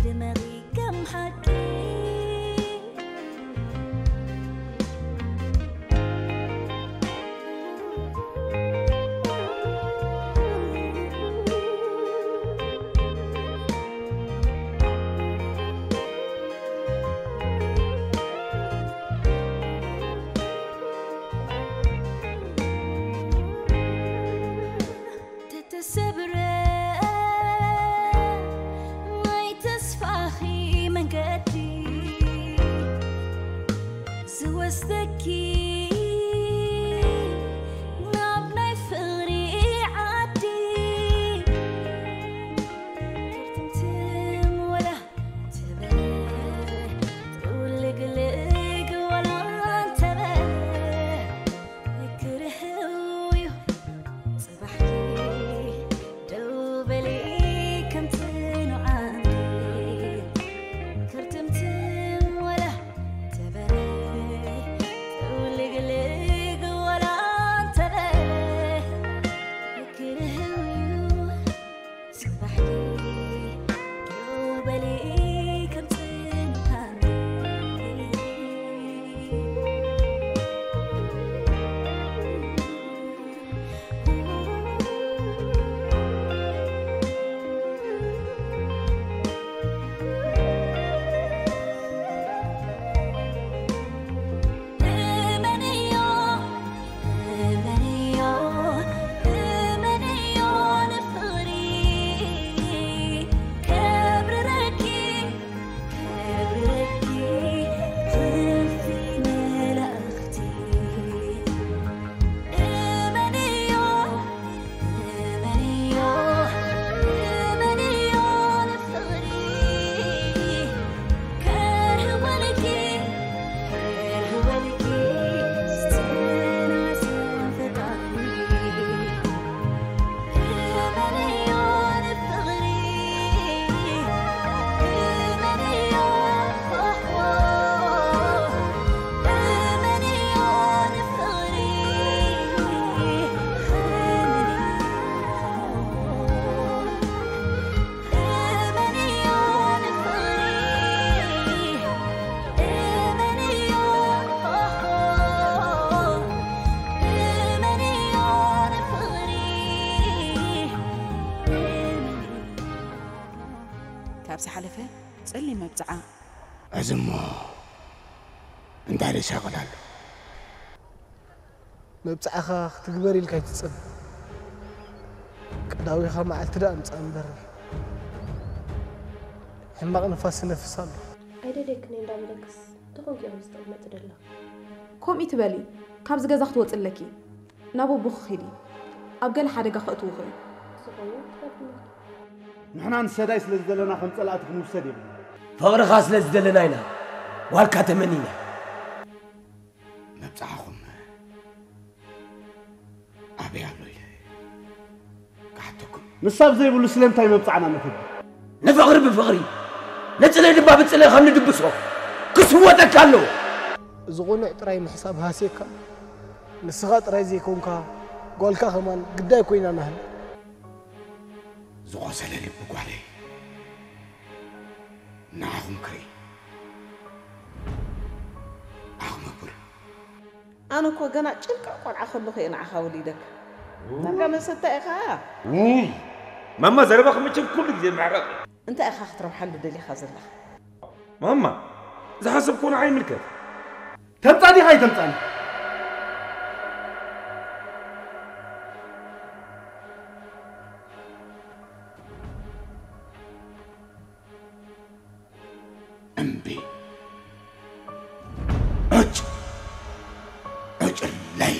ድመቒ ከም ሓቂ። ተተሰብረ ናይ ተስፋኺ መንገዲ ዝወስደኪ ናብ ናይ ፍቕሪ ዓዲ። ክርትምትም ወላ ትበል፣ ጥውልግልግ ወላ እንተበል፣ ክርህው እዩ ጽባሕኪ። ደው በሊ ከም ጽኑዓን ክርትምትም ወላ ተበለ፣ ጥውልግልግ ወላ እንተበለ፣ ክርህው እዩ ጽባሕኪ። ደው በሊ ከም ጽኑዓን ካብ ዝሓለፈ ጸሊም መብጽዓ። እዚ እሞ እንታይ ደሻቕል ኣሎ? መብጽዓኻ ክትግበር ኢልካ ኣይትጸብ። ቀዳዊኻ መዓልቲ ደኣ ኣምጽኣ እምበር፣ ሕማቕ ንፋስ ይነፍስ ኣሎ። ኣይደልየክን እየ እንዳበለክስ፣ እንታይ ኮንኪ ኢኺ ዝጠመጥ ደላ? ከምኡ ትበሊ፣ ካብዚ ገዛ ክትወጺ ኣለኪ። ናብ ኣቦኺ ኺዲ። ኣብ ገለ ሓደጋ ከእትውኺ እዩ። ዝኾነ ትፈርድኒ። ንሕና ንሰዳይ ስለ ዝደለና ከም ጸላእቲ ክንውሰድ የብልና። ፍቕርኻ ስለ ዝደለና ኢና ዋልካ ተመኒና። መብጽዓኹም ኣበይ ኣሎ ኢለ ክሓተኩም። ንሳብ ዘይብሉ ስለምንታይ መብጽዓና ነኽብር? ንፍቕሪ ብፍቕሪ፣ ንጽልኢ ድማ ብጽልኢ ከም ንድብሶ ክስወጠካ ኣለዎ። እዚ ቁኑዕ ጥራይ ምሕሳብ ሃስየካ፣ ንስኻ ጥራይ ዘይኮንካ፣ ጓልካ ከማን ግዳይ ኮይና ናህና። ዝቖሰለ ልቢ ጓለይ ንዓኹም ክርኢ፣ ዓኹም እቡር። ኣነ እኮ ገና ጭልቅዕ ቆልዓ ከለኹ እየ ንዓኻ ወሊደካ። ዳርጋ መሰታ ኢኻ። ውይ፣ ማማ ዘረባኺ መቸም ኩሉ ግዜ ምዕራቕ። እንታይ ኢኻ ክትረብሓሉ ደሊኻ ዘለኻ? ማማ፣ ዝሓሰብኮ ንዓይ ይምልከት። ተምጻእ ዲኻ ኣይተምጻእን? እምቢ። ዕጭ። ዕጭለይ።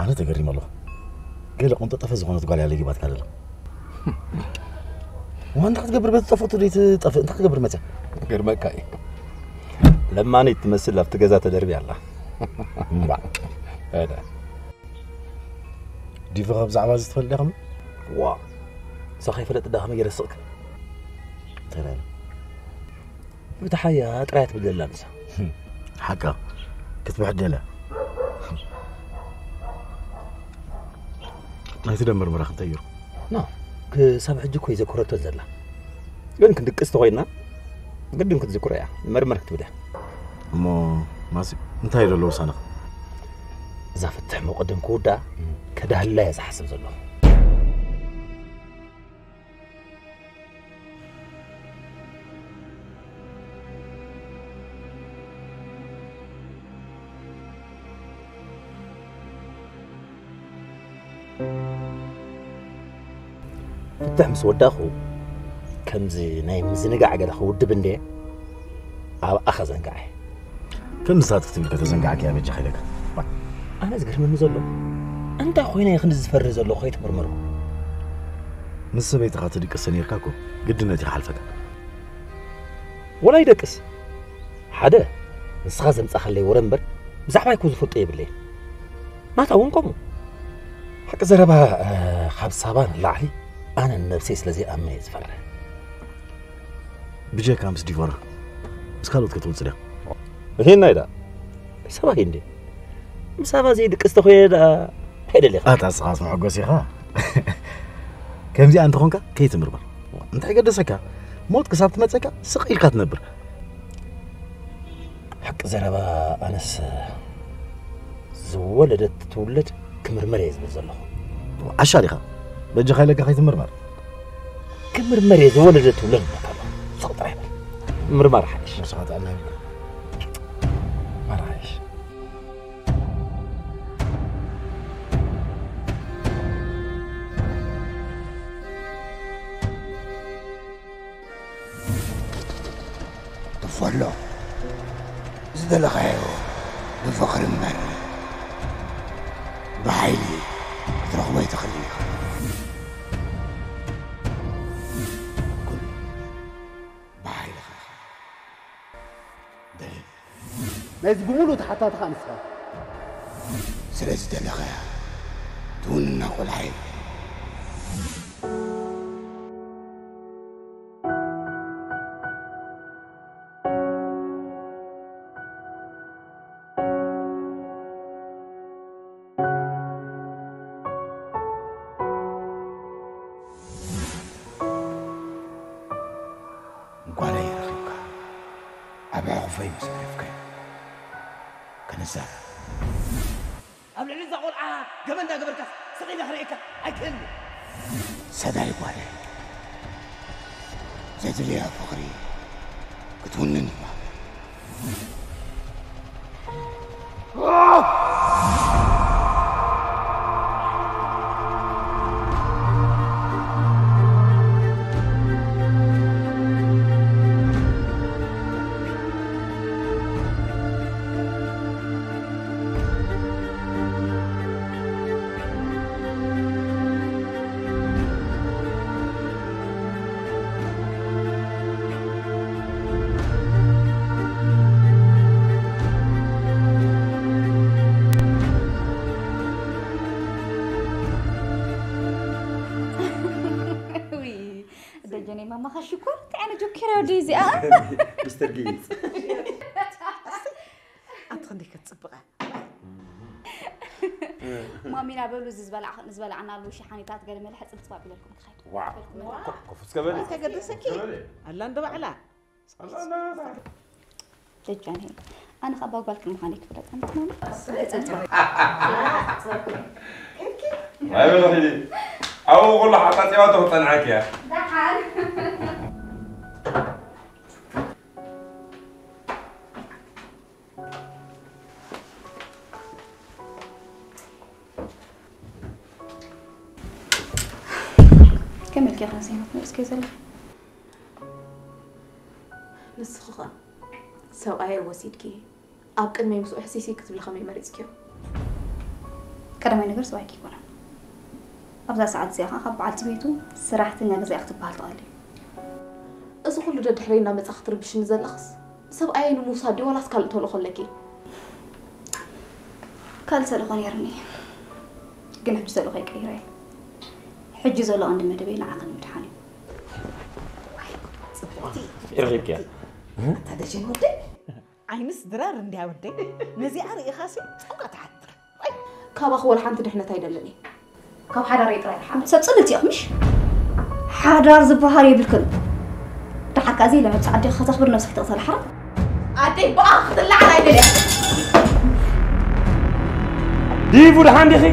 ኣነ ተገሪመ ኣለኹ። ገለ ቆንጠጠፈ ዝኾነት ጓል እያ ለጊባትካ ዘላ። ዋንታ ክትገብር በቲ ጠፍእቱ ደይ ትጠፍእ እንታይ ክትገብር መጸ? ገርመካ እዩ። ለማኒ ትመስል ኣብቲ ገዛ ተደርቢ ኣላ። እምባ። እደ። ዲቪ ካብ ብዛዕባ እዚ ትፈልጥ ዲኹም? ዋ። ንሳ ከይፈለጥ ዳ ከመይ ገይረ ስቕ? ተላለ። ብታሓያ ጥራይ ትብል ዘላ ንሳ። ሓቃ ክትብሕት ደላ። ናይቲ ደም ምርመራ ክንተይሩ። ኖ፣ ክሳብ ሕጂ እኮ ይዘክረቶ ዘላ። ግን ክንድቅስ ተኾይና፣ ግድን ክትዝክሮ እያ። መርመር ክትብል እያ። እሞ ማሲ፣ እንታይ እዩ ዘሎ ውሳነኻ? እዛ ፍትሕ መቐደም ክውዳ ከዳህላ እየ ዝሓስብ ዘለኹ። ፍትሕ ምስ ወዳእኹ፣ ከምዚ ናይ ምዝንጋዕ ገለ ክውድብ እንደ ኣብኣ ከዘንጋዕ እየ። ከምዚ ሳትክት ኢልካ ተዘንጋዕኪ ኣበጃ ከይለካ። ኣነ ዝገርመኒ ዘሎ፣ እንታይ ኮይነ እየ ክንዲ ዝፈርህ ዘለኹ ከይተመርመርኩ? ምስ ሰበይትኻ ትድቅስ ነይርካ እኮ፣ ግድነት እዩ ክሓልፈካ። ወላ ይደቅስ። ሓደ፣ ንስኻ ዘምጻኻለይ ወረ እምበር፣ ብዛዕባይ እኮ ዝፈልጦ የብለይን። ናታ እውን ከምኡ። ሓቂ ዘረባ፣ እ፣ ካብ ሳባ ንላዕሊ ኣነ ንነብሰይ ስለ ዘይኣምን እየ ዝፈርህ። ብጀካ ምስ ዲቦራ፣ ምስ ካልኦት ከ ትወጽእ ድያ? እሄና ኢዳ። ሳባ ሂንዲ። ምስ ሳባ ዘይድቅስ ተኾይነ ደኣ እንታይ ደሊኻ? ኣታ ንስኻስ መሐጎስ ኢኻ። ከምዚኣ እንተኾንካ ከይትምርመር። እንታይ ገደሰካ? ሞት ክሳብ ትመጸካ ስቕ ኢልካ ትነብር። ሓቂ ዘረባ ኣነስ ዝወለደት ትውለድ ክምርመር እየ ዝብል ዘለኹ። ዓሻ ዲኻ? በጃኻ ኢለካ ከይትምርመር። ክምርመር እየ ዝወለደት ትውለድ እብለካ ኣለኹ። ስቕ ጥራይ በል። ምርማር ሓይሽ። ንስኻ ጥዕና ይብልካ። ምርማር ሓይሽ። ትፈሎ ዝደለኻዮ ብፍቕሪ እምበር ብሓይሊ ክትረኽቦ ኣይትኽእልን ኢኻ። ኩሉ ብሓይልኻ ኢኻ። ደልዮ። ናይዚ ብምሉእ ተሓታቲ ኸኣ ንስኻ ኢኻ። ስለ ዝደለኻያ ትውንና ቆልዓ እየ። ጓለይ ረኺብካ ኣብ ሕቑፈይ ምስ ኣዕረፍካዮ ክንዛረብ። ኣብ ልዕሊ እዛ ቆልዓ ገበን እንዳገበርካስ ስቕ ኢለ ክርእየካ ኣይክእልን እየ። ሰናይ ጓለይ፣ ዘድልያ ፍቕሪ ክትውንን እባ። ውይ፣ ደጀነይ ማማኻ ሽኮር፣ እንታይ ዓይነት ጆኬር ወደይ እዚኣ? ሚስተር ጊልስ። ኣቲ ክንደይ ከትጽብቐ። ማሚና በሉ፣ እዚ ዝበላዕ-፣ ዝበላዕናሉ ሸሓኒታት ገለ መለ ሕጽብ ጽባብ ኢለልኩም ክኸይድ። ዋዕ። በልኩም መለ። ኮ-፣ ኮፍ እስከ በሊ። እንታይ ገደሰኪ? እስከ በሊ። ኣላ እንዶ ባዕላ። ኣላ እንዶ ባዕላ። ደጃነ፣ ኣነ ኸኣ ጓልኪ ምዃነይ ክፍለጥ፣ ኣንተ ማሚ። ኣይበለኺ። ኣብኡ ኩሉ ሓጻጺባቶ ክጸንዓኪ እያ። ደሓን። ከመይ ኢልኪ ኢኺ ዘይሞት መሊስኪ ዘለኺ? ንስኺ ኸኣ ሰብኣየይ ወሲድኪ ኣብ ቅድመይ ምስኡ ሕሲሲ ክትብሊ ከመይ መሪጽክዮ? ቀዳማይ ነገር ሰብኣይኪ ኣይኮነን። ኣብዛ ሰዓት እዚኣ ኸኣ ካብ በዓልቲ ቤቱ ሰራሕተኛ ገዛ ኢኺ ክትበሃል ትቐሊ። እዚ ኩሉ ደድሕረይ እናመጻኺ ትርብሽኒ ዘለኽስ ሰብኣየይ ንምውሳድ ድዩ ዋላስ ካልእ ተልእኾ ኣለኪ? ካልእ ተልእኾ ነይሩኒ፣ ግን ሕጂ ተልእኾይ ቀይረ እየ። ሕጂ ዘሎ ቀንዲ መደበይ ንዓኺ ንምድሓን እዩ። ጽብቕቲ። ረኺብኪያ? ኣታ ደጀን ወደይ። ዓይንስ ድራር እንድያ ወደይ። ነዚኣ ርኢኻሲ ጸውካ ትሓትር። ካባኺ ወላ ሓንቲ ድሕነት ኣይደልን እየ። ካብ ሓዳረይ ጥራይ ርሓቕ። ሰብ ጽልእቲ ኢኺ ምሽ? ሓዳር ዝበሃል የብልክን። ደሓር ከኣ ዘይለመጽ ዓዲ ከተኽብር ነብስኺ ትቕተል ሓራ። ኣደይ ብኣ ክትለዓል ኣይደልያን። ዲቡ ደሓን ዲኺ?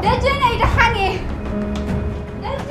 ደጀነይ ደሓን እየ። ደጁ።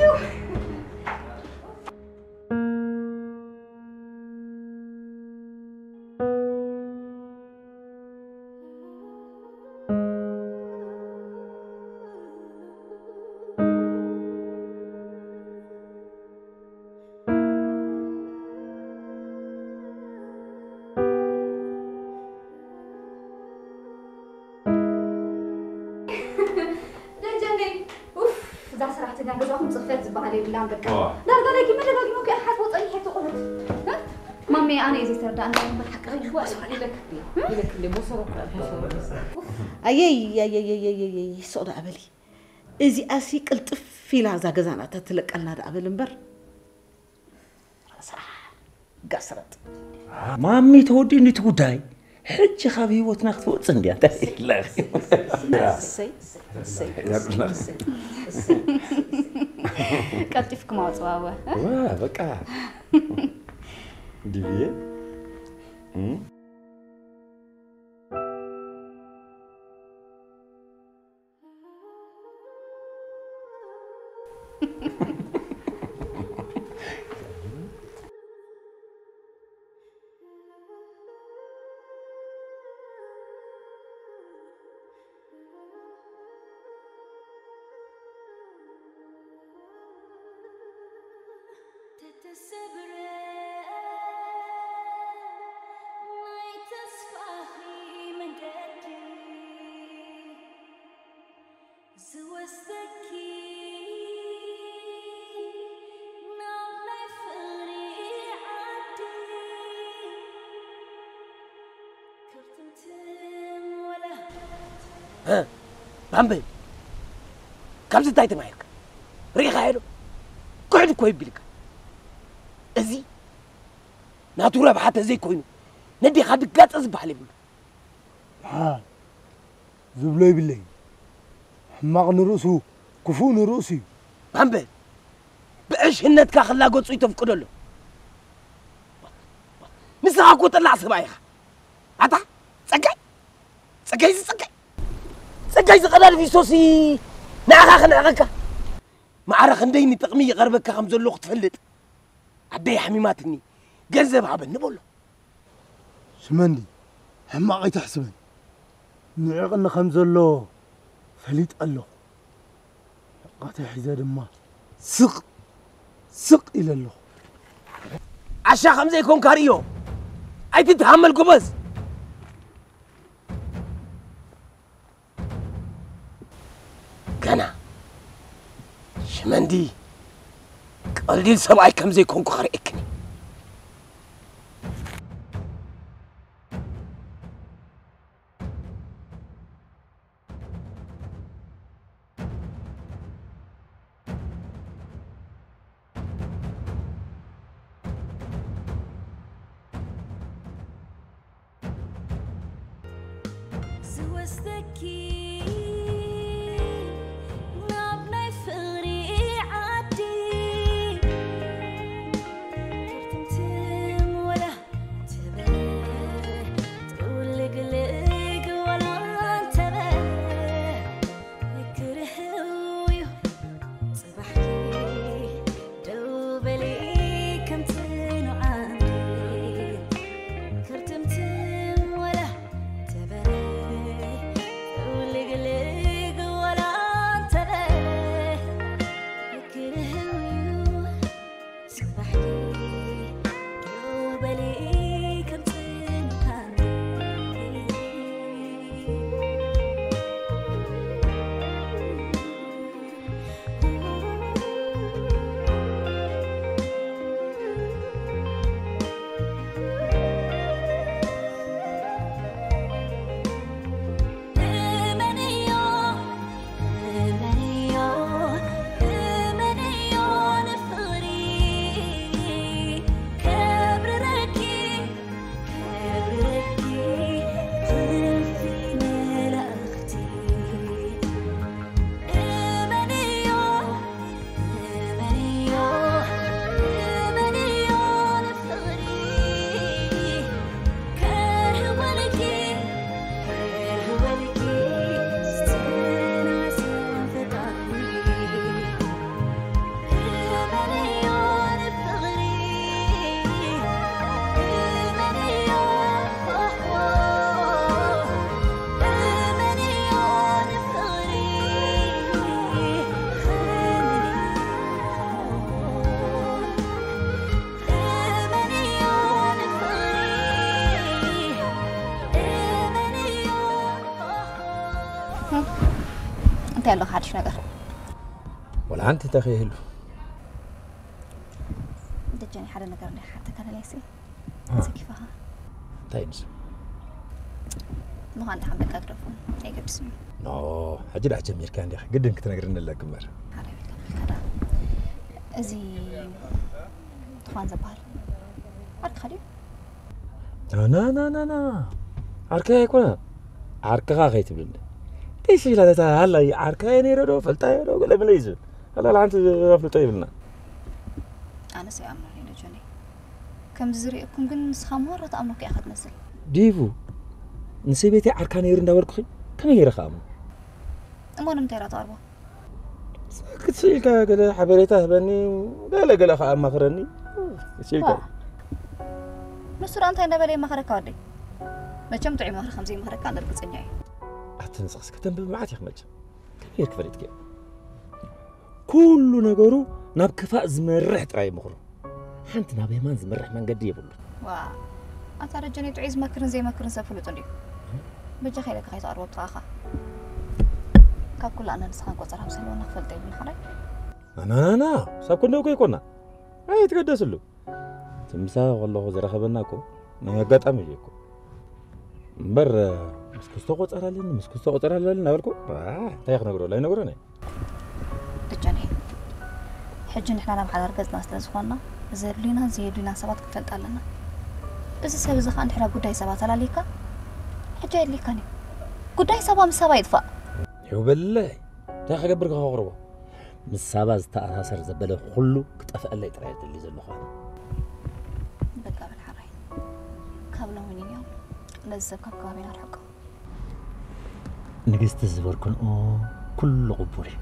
ደጀነይ ኡፍ፣ እዛ ሰራሕተኛ ገዛኹም ጽፈት ዝበሃል የብላን በቃ። ዳርጋ ደጊመ ደጋጊመ እኮ እየ ክሓስቦ ጸኒሐ እቲ ቁሑት። ማሜ ኣነ እየ ዘይተረዳእኒ እምበር ሓቂ ኢልክዋ ኢለክ። ኢለክ እንደ ቦሰሮ እኮ እያ ቦሰሮ። ኣየይ ኣየይ ኣየይ ኣየይ ሶቕ ደኣ በሊ። እዚኣሲ ቅልጥፍ ኢላ እዛ ገዛና ተትለቀልና ደኣ በል እምበር። ረሳሕ ጋስረጥ። ማሚ ተወዲኡ እንዲ እቲ ጉዳይ ሕጂ ካብ ህይወትና ክትወፅእ እንድያ እንታይ ኢላ እሰይ እሰይ እሰይ እሰይ። ቀልጢፍኩም ኣውፅዋወ። ዋ በቃ ዲብዬ እም? ተተሰብረ ናይ ተስፋኺ መንገዲ ዝወስደኪ ናብ ናይ ፍቕሪ ዓዲ ክርትምትም ወላ እ፣ ባምበ፣ ካብዚ እንታይ ተማሂርካ? ርኢኻዮ ዶ? ክሕድ እኮ ይቢልካ። እዚ ናቱ ረብሓ ተዘይኮይኑ ነዴኻ ድጋጸ ዝበሃል የብሉ። ሓ ዝብሎ ይብለይ። ሕማቕ ንርእሱ ክፉእ ንርእሱ እዩ። ባምበ፣ ብዕሽነትካ ክላገጹ ይተፍቅዶ ኣሎ። ንስኻ እኮ ጠላዕ ሰብኣይ ኢኻ። ኣታ ጸጋይ፣ ጸጋይ እዚ ጸጋይ፣ ጸጋይ እዚ ቀዳድ ፊስቶሲ ንዓኻ ክንዕቐካ። ማዕረ ክንደይ ንጥቕሚ ይቐርበካ ከም ዘሎ ክትፈልጥ። ኣደይ ሓሚማትኒ፣ ገንዘብ ሃበኒ በሎ። ሽመንዲ፣ ሕማቕ ኣይትሕስበን። ንዕቕኒ ከም ዘሎ ፈሊጠ ኣለኹ። ዕቕባተይ ሒዘ ድማ ስቕ ስቕ ኢለ ኣለኹ። ዓሻ ከም ዘይኮንካ ርእዮ። ኣይትተሃመል ጎበዝ። ገና ሽመንዲ ቀሊል ሰብኣይ ከም ዘይኮንኩ ከርእየክኒ። ዝወስደኪ ናብ ናይ ፍቕሪ ዓዲ ክርትምትም ወላ ትበል ጥውልግልግ ወላ እንተበል ክርህው እዩ ጽባሕኪ ደው በሊ ከምቲ ንዓንዲ ክርትምትም ወላ ትበል ጥውልግልግ እንታይ ኣሎ ሓድሽ ነገር? ወላ ሓንቲ እንታይ ከይህሉ? ደጀኒ ሓደ ነገር እንደ ሓተካ ተለይሲ እ። ሰኪፋኻ እንታይ ንሱ? ምዃን ተሓበቃ ግደፉ ኣይገድስን እዩ። ኖ፣ ሕጂ ደኣ ጀሚርካ እንዲኻ፣ ግድን ክትነግርኒ ኣለኪ እምበር። ሓደ ቤት ከፈልካ ዳ እዚ ትኳን ዝበሃል ዓርክኻ ድዩ? ና ና ና ና፣ ዓርከይ ኣይኮነ። ዓርክኻ ከይትብልኒ። እንታይ ሽላ ነታ ሃላይ ዓርካየ ነይረ ዶ ፈልጣየ ዶ ገለ ምለ እዩ ዝብል። ሃላ ሓንቲ ኣፍልጦ ይብልና። ኣነስ ኣይኣምኖን ኢለ ጆኒ። ከምዚ ዝርእየኩም ግን ንስኻ ማራ ትኣምኖ ከኣ ኢኻ ትመስል። ዲቡ፣ ንሰበይተይ ዓርካ ነይሩ እንዳበልኩኺ ከመይ ገይረ ክኣምኖ? እሞ ንምንታይ ኢኻ ትቐርቦ? ክትስኢልካ ገለ ሓበሬታ ህበኒ፣ ገለ ገለ ከኣ ኣማኽረኒ። ስኢልካ። ዋ። ንሱ ደኣ እንታይ እንዳበለ የማኽረካ ወደይ? መቸም ጥዑይ ምኽሪ ከም ዘይመኽረካ ርግጸኛ እየ። ኣቲ ንስኽስ ከተንብብ መዓት ኢኺ መቸም። ከመይ ጌርኪ ፈሊጥክዮ? ኩሉ ነገሩ ናብ ክፋእ ዝመርሕ ጥራይ ምኽሩ። ሓንቲ ናብ የማን ዝመርሕ መንገዲ የብሉ። ዋ። ኣታ ደጀኒ ጥዑይ ዝመክርን ዘይመክርን ሰብ ፍሉጥ እንድዩ። በጃኻ ኢለካ ከይትቐርቦ ብጥቓኻ። ካብ ኩሉ ኣነ ንስኻን ቆጸራ ምስ ህልወና ክፈልጦ የብሉን ሓራይ። ኣናናና፣ ሳብ ክንደው ከይኮና። ኣይትገደስሉ። እቲ ምሳኻ ከለኹ ዝረኸበና እኮ ናይ ኣጋጣሚ እዩ እኮ። እምበር፣ ምስ ክስቶ ቆጸራልን፣ ምስ ክስቶ ቆጸራልን እናበልኩ፣ ዋ፣ እንታይ ክነግሮ? ኣይነግሮን እየ። ደጀኒ፣ ሕጂ ንሕና ናብ ሓዳር ገጽና ስለ ዝኾንና፣ ዘድልዩናን ዘየድልዩናን ሰባት ክንፈልጥ ኣለና። እዚ ሰብ እዚ ኸኣ እንድሕር ኣብ ጉዳይ ሰባት ኣላልይካ፣ ሕጂ ኣየድልየካን እዩ። ጉዳይ ሰባ ምስ ሰባ ይጥፋእ። ይውበለይ፣ እንታይ ክገብር ከኸቕርቦ? ምስ ሳባ ዝተኣሳሰር ዘበለ ኩሉ ክጠፍአለይ ጥራይ ዝደሊ ዘለኹ ኣነ። በቃ በል ሓራይ፣ ካብ ሎሚ ንንዮ ነዚ ሰብ ካብ ከባቢና ኣርሕቆ። ንግስቲ ዝበልኩንኦ ኩሉ ቅቡል እዩ።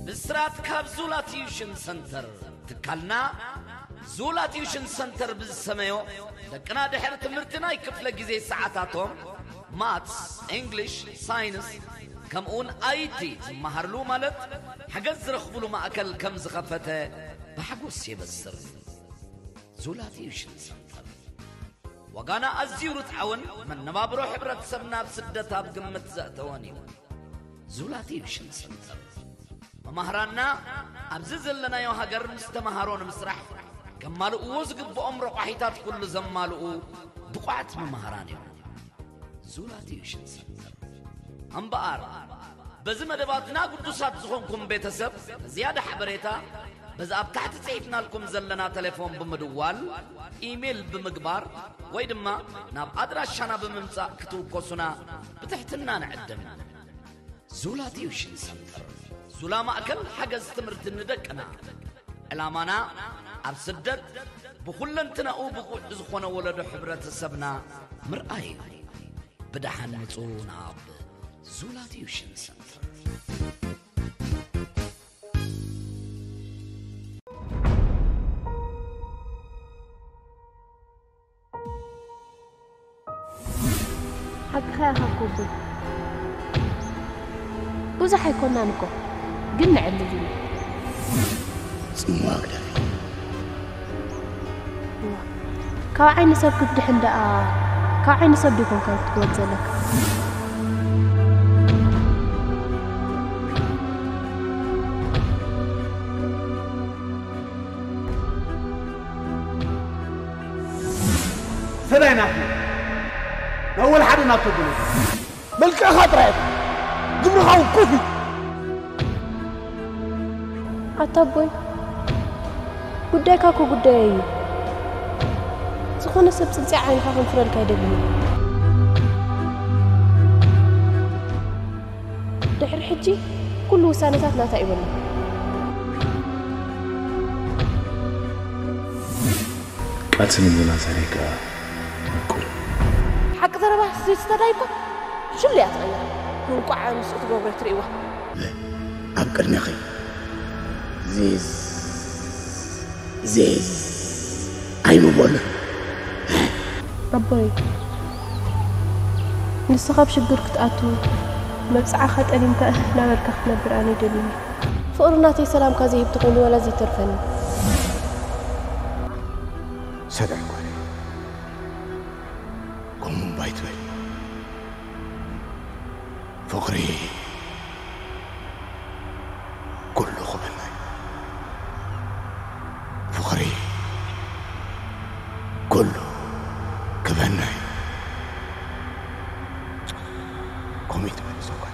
ብስራት ካብ ዙላ ቲዩሽን ሰንተር። ትካልና ዙላ ቲዩሽን ሰንተር ብዝሰመዮ፣ ደቅና ድሕሪ ትምህርቲ ናይ ክፍለ ግዜ ሰዓታቶም ማትስ፣ እንግሊሽ፣ ሳይንስ፣ ከምኡውን ኣይቲ ዝመሃርሉ ማለት ሓገዝ ዝረኽብሉ ማእከል ከም ዝኸፈተ ብሓጎስ የበስር። ዙላ ቲዩሽን ሰንተር። ዋጋና ኣዝዩ ርትዓውን መነባብሮ ሕብረተሰብና ኣብ ስደት ኣብ ግምት ዘእተወን እዩ። ዙላቲዩሽን ሰንተር መማህራንና ኣብዚ ዘለናዮ ሃገር ምስ ተምሃሮ ንምስራሕ ከማልእዎ ዝግብኦም ረቋሒታት ኩሉ ዘማልኡ ብቑዓት መማህራን እዮም። ዙላቲዩሽን ሰንተር እምበኣር በዚ መደባትና ግዱሳት ዝኾንኩም ቤተሰብ ንዝያዳ ሓበሬታ በዚ ኣብ ታሕቲ ጽሒፍናልኩም ዘለና ቴሌፎን ብምድዋል፣ ኢሜል ብምግባር ወይ ድማ ናብ ኣድራሻና ብምምጻእ ክትውከሱና ብትሕትና ንዕድም። ዙላ ቲዩሽን ሰንተር፣ ዙላ ማእከል ሓገዝ ትምህርቲ ንደቅና። ዕላማና ኣብ ስደት ብኹለንትናኡ ብቑዕ ዝኾነ ወለዶ ሕብረተሰብና ምርኣይ እዩ። ብደሓን ምጹ ናብ ዙላ ቲዩሽን ሰንተር። ሓቅኻ ኢኻ ኮቦይ። ብዙሕ ኣይኮናን እኮ፣ ግን ንዕልል ኢና። ጽምዋ ግደፊ። እዋ፣ ካብ ዓይኒ ሰብ ክትድሕን ደኣ፣ ካብ ዓይኒ ሰብ ዶ ይኮንካ ክትወጽእ ዘለካ? ሰብኣይ ናትኒ ናብ ወላ ሓደ ናብ ተብሎ መልክዕኻ ጥራይ ግብርኻ እውን ኮፍ ኢሉ። ኣታ ኣቦይ፣ ጉዳይካ እኮ ጉዳየይ እዩ። ዝኾነ ሰብ ጽልጽያ ዓይንኻ ከንፍረልካ ኣይደልን እየ። ድሕሪ ሕጂ ኩሉ ውሳነታት ናታ እዩ በሎ። ቃልሲ ንብሉና ሰሪሕካ ምቁር። ሓቂ ዘረባ ስዊት ተዳይ እኮ ሽሉ እያ ትቕይር። እንቋዕ ምስኡ ትገብሮ ትርእይዋ። ኣብ ቅድሜኺ ዚዝ፣ ዚዝ ኣይምበሉን። ኣቦይ፣ ንስኻ ኣብ ሽግር ክትኣቱ፣ መብጽዓኻ ጠሊምካ እህ እናበልካ ክትነብር ኣነ ኣይደልን እየ። ፍቕሪ ናተይ ሰላምካ ዘይህብ ተኾይኑ ዋላ ዘይተርፈኒ። ሰብኣይ ጓለይ፣ ከምኡ እምባ ኣይትበል። ፍቕሪ ኩሉ ክበና እዩ። ፍቕሪ ኩሉ ክበና እዩ። ከምኡ ኣይትበል ሰብኣይ።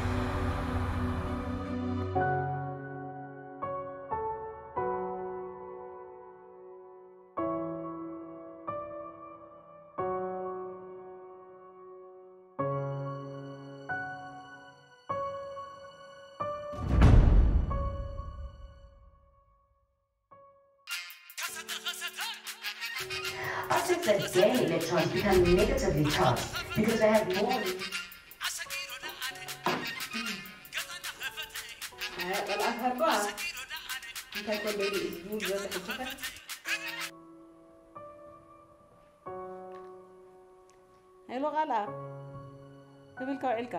Particles that gain electrons become negatively charged because they have more. ሄሎ ቃልኣብ፣ ክብልካ ውዒልካ?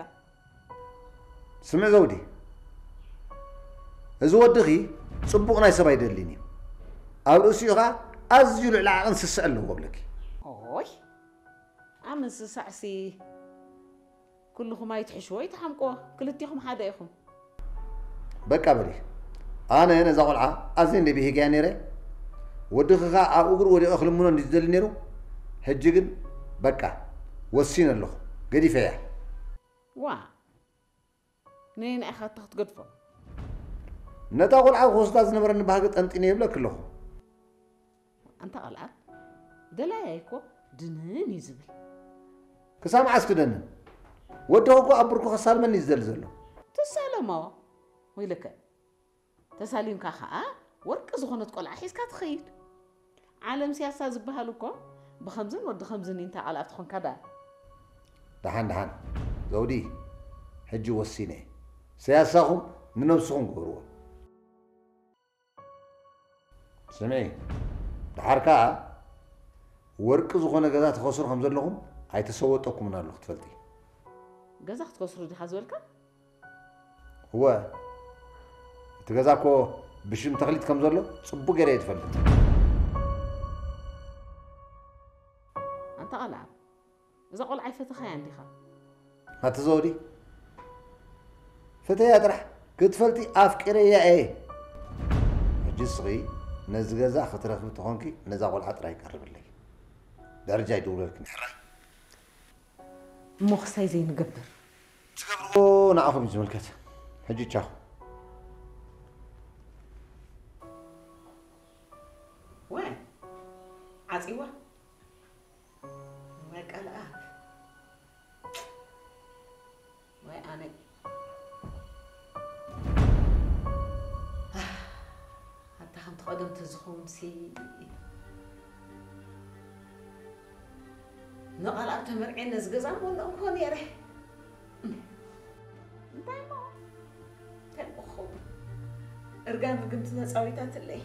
ስምዒ ዘውዲ፣ እዚ ወድኺ ጽቡቕ ናይ ሰብ ኣይደልን እዩ። ኣብ ርእሲኡ ኸኣ ኣዝዩ ልዕሊ ዓቕን ስስዕ ኣለዎ እብለኪ። ኦይ፣ ኣምን ስሳዕሲ ኩልኹም ኣይትሕሽዎ፣ ኣይትሓምቅዎ፣ ክልቲኹም ሓደ ኢኹም። በቃ በሊ። ኣነ ነዛ ቆልዓ ኣዝየ እንደ ብሂግያ ነይረ። ወድኺ ኸኣ ኣብ እግሩ ወዲቐ ክልምኖ እንዲ ዝደሊ ነይሩ። ሕጂ ግን በቃ ወሲነ ኣለኹ። ገዲፈያ። ዋ፣ ነየናይ ኢኻ እታ ክትገድፎ? ነታ ቆልዓ ክወስዳ ዝነበረኒ ባህጊ ጠንጢነ ይብለኪ ኣለኹ። ኣንታ ቃልኣብ፣ ደላያይ እኮ ድንን እዩ ዝብል። ክሳብ መዓስ ክደንን? ወድኺ እኮ ኣብ ብርኩ ከሳልመኒ እዩ ዝደሊ ዘሎ። ትሳለሞ ወይለከ። ተሳሊምካ ኸኣ ወርቂ ዝኾነት ቆልዓ ሒዝካ ትኸይድ። ዓለም ሲያሳ ዝበሃል እኮ ብኸምዝን ወዲ ኸምዝን እዩ። እንታ ቃልኣብ ትኾንካ ደኣ። ደሓን ደሓን ዘውዲ፣ ሕጂ ወሲነ። ሲያሳኹም ንነብስኹም ግበርዎ። ስምዒ፣ ደሓር ከኣ ወርቂ ዝኾነ ገዛ ትኸስሩ ከም ዘለኹም ኣይተሰወጠኩምን ኣሎ ክትፈልጢ። ገዛ ክትከስሩ ዲኻ ዝበልካ? እወ፣ እቲ ገዛ እኮ ብሽም ተኽሊት ከም ዘሎ ጽቡቕ ገይረ እየ ዝፈልጥ። ኣንታ ቃልኣብ፣ እዛ ቆልዓ ኣይፈተኻያ እንዲኻ? ኣቲ ዘውዲ፣ ፈተያ ጥራሕ ክትፈልጢ ኣፍቂረያ እየ። ሕጂ ስኺ ነዚ ገዛ ክትረኽቢ ተኾንኪ ነዛ ቆልዓ ጥራይ ቀርብለይ። ደረጃ ይድውለልኪ ሕራይ። እሞ ክሳይ ዘይንገብር? ትገብርዎ ንዓኹም እዩ ዝምልከት። ሕጂ ቻኹ። ወይ ዓፂዋ ወይ ቀልኣት ወይ ኣነ ኣታ ከምቲ ቀደም ተዝኸውን ሲ ንቓልኣብ ተመርዕየ ነዚ ገዛ ሞልኦ እንኮ ነይረ። እንታይ እሞ እንታይ እሞ ክኸውን? እርጋን ርግምቲ ተጻዊታትለይ።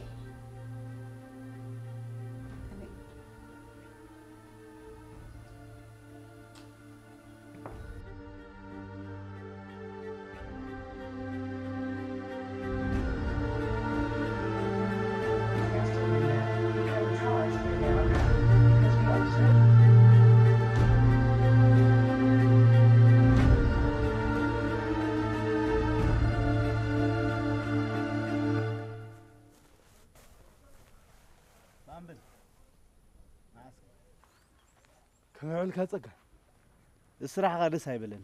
ከመይ ውዕልካ ጸጋ? ስራሕኻ ደስ ኣይበለኒ።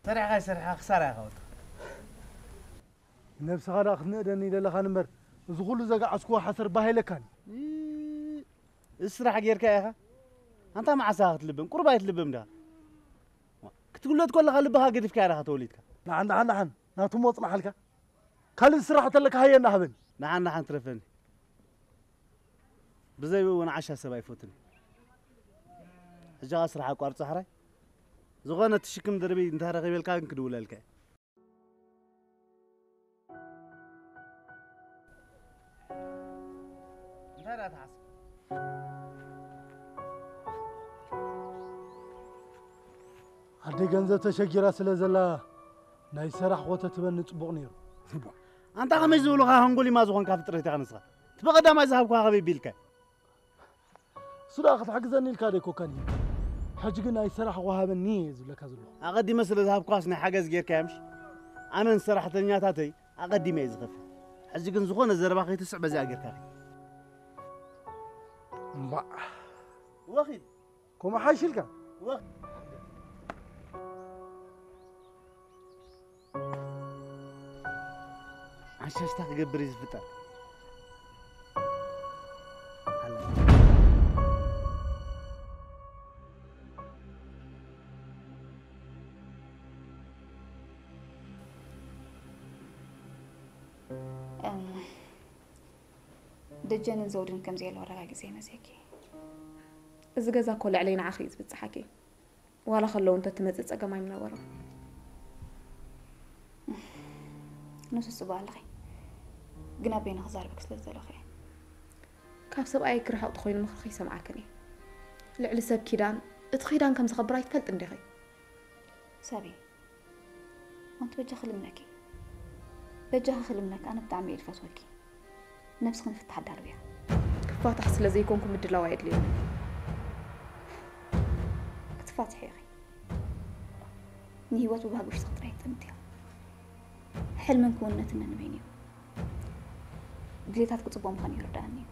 ሰሪሕኻ ይሰሪሕኻ ክሳራ ኢኻ ወዲ። ነብስኻ ደኣ ክትንእደኒ ደለኻን እምበር፣ እዚ ኹሉ ዘግዓዝክዎ ሓሰር ባህ ኢለካን እዩ። እዚ ስራሕ ጌርካ ኢኻ? ኣንታ መዓስ ኢኻ ክትልብም? ቁሩብ ኣይትልብም ዲኻ? ክትውለድ ከለኻ ልብኻ ገዲፍካያ ዲኻ ተወሊድካ? ደሓን ደሓን ደሓን፣ ናቱ እሞ ጽናሓልካ። ካልእ ስራሕ ተለካ ሃየ እንዳ ሃበኒ። ደሓን ደሓን ትረፈኒ። ብዘይ ብኡ እውን ዓሻ ሰብ ኣይፈቱን። ሕጂ ኸኣ ስራሕ ኣቋርጾ ሕራይ። ዝኾነ ትሽክም ድርቢ እንተረኺበልካ ግን ክድውለልካ እየ። እንታይ ደኣ ትሓስብ? ኣደይ ገንዘብ ተሸጊራ ስለ ዘላ ናይ ሰራሕ ወተትበኒ ጽቡቕ ነይሩ። ኣንታ ከመይ ዝብሉኻ ሃንጎሊማ ዝኾንካ ፍጥረት ኢኻ ንስኻ። እቲ ብቐዳማይ ዝሃብኩኻ ከመይ ቢልካ? እሱ ደኣ ክትሕግዘኒ ኢልካ ደይኮካን ሂብካ። ሕጂ ግን ናይ ሰራሕ ወሃበኒ እየ ዝብለካ ዘለኹ። ኣቐዲመ ስለ ዝሃብኩኻስ ናይ ሓገዝ ጌርካዮ ምሽ? ኣነን ሰራሕተኛታተይ ኣቐዲመ እየ ዝኸፍል። ሕጂ ግን ዝኾነ ዘረባ ከይትስዕ በዚኣ ጌርካ ኺድ። እምባእ ወኺድ ከምኡ ሓይሽ ኢልካ። ወ- ዓሻሽታ ክገብር እዩ ዝፍጠር። ደጀንን ዘውድን ከም ዘየለዉ ኣረጋጊጸ ይመጽየኪ። እዚ ገዛ እኮ ልዕለይ ንዓኺ እዩ ዝብጽሓኪ። ዋላ ከለዉ እንተትመጽእ ጸገም ኣይምነበሮን። ንሱ ጽቡቕ ኣለኺ፣ ግን ኣበይነ ክዛረበኪ ስለ ዝደለኹ እየ። ካብ ሰብኣየይ ክርሕቕ ተኾይኑ ምኽርኺ ይሰምዓክን እየ። ልዕሊ ሰብ ኪዳን፣ እቲ ኺዳን ከም ዘኸብር ኣይትፈልጥን ዲኺ? ሰብይ፣ ኣንቲ በጃኺ ልምነኪ። በጃኺ ክልምነኪ፣ ኣነ ብጣዕሚ እየ ዝፈትወኪ። ነብስኺ ንፍታሕ ኣዳልውያ። ክፋታሕ ስለ ዘይኮንኩ ምድላው ኣየድልየንን እዩ። ክትፋትሒ ኢኺ። ንህይወት ብባህጊ ውሽጥኺ ጥራይ ትጥምትዮ። ሕልምን ክውንነትን ነንበይኑ እዩ። ድሌታትኪ ጽቡቕ ምዃኑ ይርድኣኒ እዩ።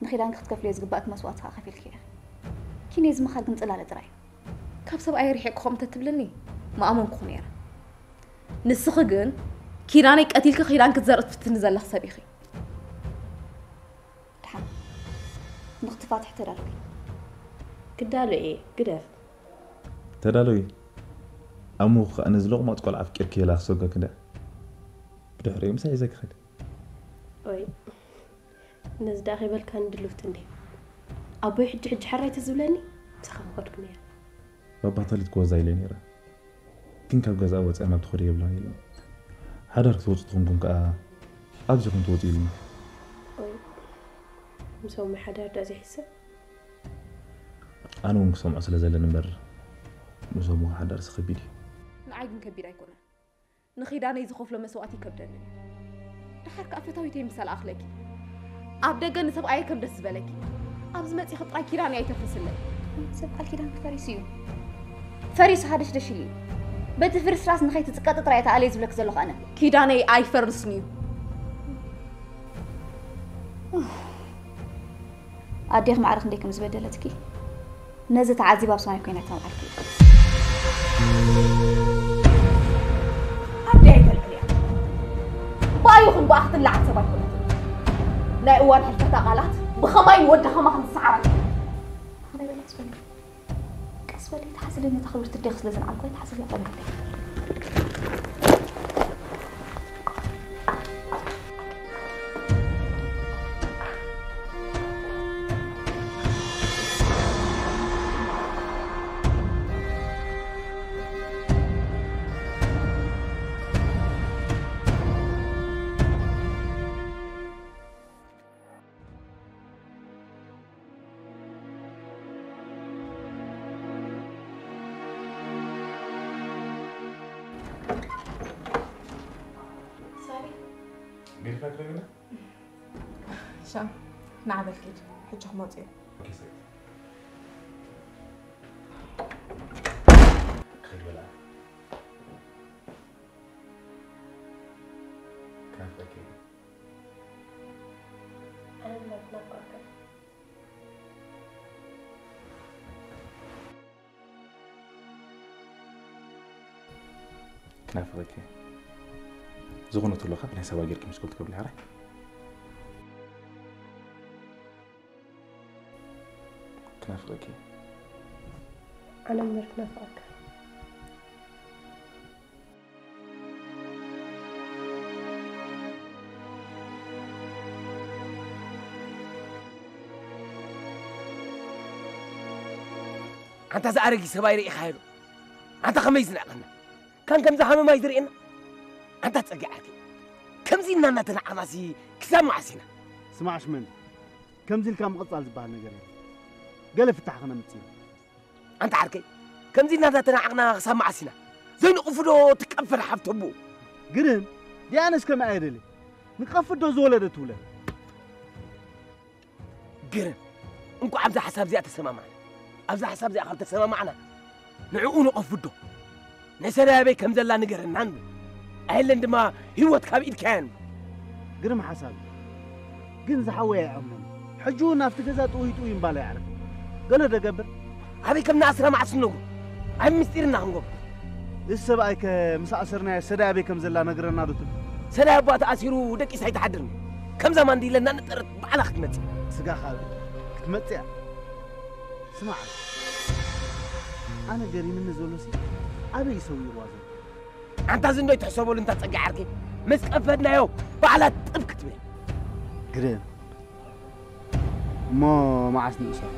ንኺዳንኪ ክትከፍልዮ ዝግባእኪ መስዋእቲ ከኣ ከፊልኪ ኢኺ። ኪንዮ እዚ ምኻድ ግን ጽላለ ጥራይ እዩ። ካብ ሰብኣየይ ርሒቕኪ ከምኡ እንተትብልኒ ምኣመንኩኺ ነይረ። ንስኺ ግን ኪዳነይ ቀቲልኪ ኺዳን ክትዘርኢ ትፍትኒ ዘለኺ ሰብ ኢኺ። ደሓን ንኽትፋትሒ ተዳለዊ። ክዳሎ እየ፣ ግደፍ። ተዳለዊ። ኣሙኺ ከኣ ነዚ ሎቕማጽ ቆልዓ ኣፍቂርክዮ ኢላ ክሰጎኪ እንድያ። ብድሕሪኡ ምሳይ ሒዘ ክኸይድ። ኦይ፣ ነዚ ደኣ ከይበልካኒ ድልውቲ እንዴ? ኣቦይ ሕጂ ሕጂ ሕራይ ተዝብለኒ፣ ምሳኻ ምኸድኩ ነይረ። ባባ ተሊት ክወዛ ኢለ ነይረ። ግን ካብ ገዛ ወፂኣ ናብ ትኸዶ የብላን ኢሉኒ። ሓዳር ክትወፁ ተኾንኩም ከኣ ኣብዚ ኢኹም ትወፁ ኢሉኒ። ኦይ፣ ምስ ኣሞይ ሓዳር ደኣ ዘይሕሰብ? ኣነ እውን ክሰምዖ ስለ ዘለኒ እምበር፣ ምስ ኣሞኻ ሓዳርሲ ከቢድ እዩ። ንዓይ ግን ከቢድ ኣይኮነን። ንኺዳነይ ዝኸፍሎ መስዋእቲ ይከብደኒ እዩ። ደሓር ከኣ ፈታዊተይ ምሳል ኣኽለኪ ኣብ ደገ ንሰብኣየ ከም ደስ ዝበለኪ፣ ኣብዚ መጺኺ ጥራይ ኪዳነይ ኣይተፍርስለይ። ሰብ ቃል ኪዳን ፈሪሱ እዩ። ፈሪሱ ሃደሽደሽ ኢሉ እዩ። በቲ ፍርስራስ ንኸይትጽቀጢ ጥራይ እየ ተኣልየ ዝብለኪ ዘለኹ ኣነ። ኪዳነይ ኣይፈርስን እዩ። ኣዴኺ ማዕረ ክንደይ ከም ዝበደለትኪ ነዚ ተዓዚባ ኣብ ሰማይ ኮይና እተማልዓልኪ እዩ። ኣደይ ኣይተልዕልያ። ብኣዩ ክንብኣ ክትለዓል ሰብ ኣይኮነትን። ናይ እዋን ሕልፈታ ቃላት ብኸማይ ንወዲ ኸማ ከም ዝሰዓራ። ሓደይ በላ ትፈልጥ። ቀስ በሊ፣ ተሓስሊ ነታ ክብርቲ ኣዴኺ ስለ ዝነዓልኩ፣ ተሓስሊ ቀልቢ። ሳሪ፣ ጌርካ ትረግና? ሻም፣ ንዓ በል ኪድ፣ ሕጂ ክመጹ እዮም። ኦኬ፣ ሰይ። ክኸይድ በላ። ክናፍቀኪ እየ። ኣነ ድማ ክናፍቀካ። ክናፍቀኪ እየ። ዝኾነ ትብሎ ካብ ናይ ሰባ ጌርኪ ምሽኩል ትገብሪ ሓራይ። ክናፍቀኪ እየ። ኣነ እምበር ክናፍቀካ። ኣንታ ዝኣረጊ ሰብኣይ ርኢኻዮ ዶ? ኣንታ ከመይ ዝንዕቐና? ካን ከምዚ ሃመማ እዩ ዝርእየና? ኣንታ ጸጊ ዓርኪ፣ ከምዚ ኢልና እናተናዕቕናሲ ክሳብ መዓስ ኢና? ስማዕ ሽመንዲ፣ ከምዚ ኢልካ ምቕጻል ዝበሃል ነገር የለን። ገለ ፍታሕ ክነምጽእ ኢና። ኣንታ ዓርከይ፣ ከምዚ ኢልና እናተናዕቕና ክሳብ መዓስ ኢና? ዘይንቕፍዶ ትቀፈር ሓፍተቦ። ግርም፣ ዲያነስ ከመይ ኣየደልየ? ንቀፍዶ ዝወለደ ትውለድ። ግርም፣ እንኳዕ ኣብዛ ሓሳብ እዚኣ ተሰማማዕና። ኣብዛ ሓሳብ እዚኣ ካብ ተሰማማዕና፣ ንዕኡ ንቐፍዶ። ንሰዳያበይ ከም ዘላ ንገረና ንብል። ኣየለን ድማ ህይወት ካብ ኢድካያ ንብል። ግርም ሓሳብ እዩ። ግን ዝሓወይ ኣይኣምኖን። ሕጂ እውን ኣብቲ ገዛ ጥውይ ጥውይ እምባል ኣይዕርፍን። ገለ ዶ ገብር? ኣበይ ከም ንኣስራ መዓስ ንነግሮ? ኣብ ምስጢር ኢና ክንገብሮ። እዚ ሰብኣይ ከ ምስ ኣሰርናዮ ሰዳይ ኣበይ ከም ዘላ ነግረና ዶ ትብል? ሰዳይ ኣባ ተኣሲሩ ደቂስ ኣይትሓድርን። ከምዛ ማንዲ ኢለና ንጠረት ባዕላ ክትመጽእ። ስጋ ካብ ክትመጽእ እያ። ስማዕ፣ ኣነ ገሪምኒ ዘሎሲ ኣበይ ይሰውርዋ ዘሎ? ኣንታ ዝንዶ ይትሕሰበሉ እንታ ጸጋ ዓርከይ። ምስ ቀፈድናዮ ባዕላ ጥብ ክትብል። ግርም። እሞ መዓስ ንእሰር?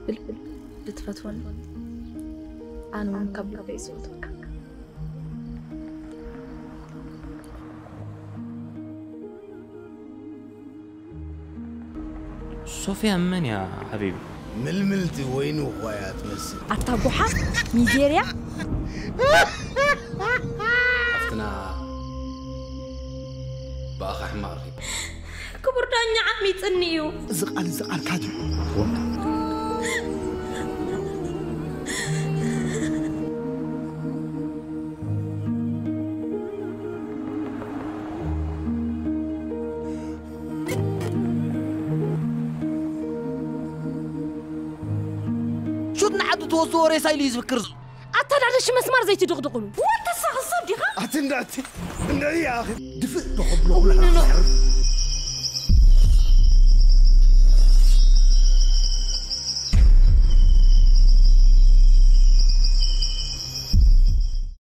ብልብል ብትፈትወኒ ኣነ እውን ካብ ልበይ ዝፈትወካ። ሶፊያ መን እያ ሓቢቢ? ምልምልቲ ወይኑ እኳ እያ ትመስል። ኣታ ጉሓፍ ሚዜርያ ሓፍትና ብኣኻ ሕማቕ ረኺብ። ክቡር ዳኛ ዓሚፅኒ እዩ። እዚ ቃል እዚ ቃልካ ድዩ? ሹት ንዓዱ ትወስድዎ ሬሳ ኢሉ እዩ ዝፍክር። ኣተዳደሽ መስማር ዘይትድቕድቑሉ። ወተሳኽል ሰብ ዲኻ? ኣቲ እንዳቲ እንደ ያኺ ድፍእ ተኸብሎ ኩላ